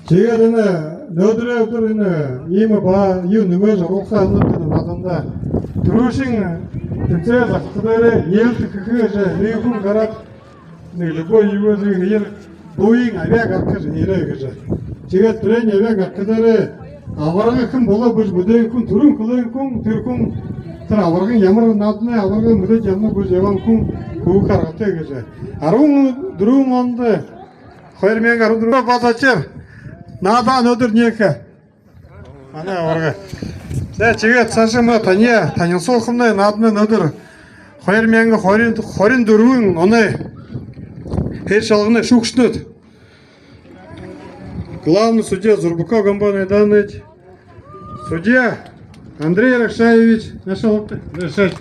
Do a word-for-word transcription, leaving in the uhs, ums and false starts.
Тиигээд энэ мүнөөдэрэй үдэр энэ иимэ баа юу нэмэжэ оруулха һанаад энэ наадандаа түрүүшын тэмсээн захалха дээрээ нээлтэ хэхэ гэжэ нэгэ хүн гараад, нэгэ любой юу гэжэ һээр дууень абяа гаргаха гэжэ һээрээ гэжэ. Тиигээд тэрэниие абяа гаргаха дээрээ абарга хэн болоо гэжэ мэдээгүй хүн, түрүүн хэлэһэн хүн, тэрэ хүн тэрэ абаргын ямар нааданай абарга мэдээд ябана гэжэ ябаһан хүн хүрэхэ аргатай гэжэ. Арбан дүрбэн ондо, хоёр мянга арбан дүрбэн, бодоочоор наадаа мүнөөдэр нээхэ манай абарга. За, тиигээд саашаа мүнөө таниие танилсуулхамнай, нааданай мүнөөдэр хоёр мянга хорин, хорин дүрбэн оной һээр шалганай шүүгшэднүүд. Главный судья Зурбаков Гомбо Найданович, судья Андрей Ракшаевич, нашалт, Ракшаевич,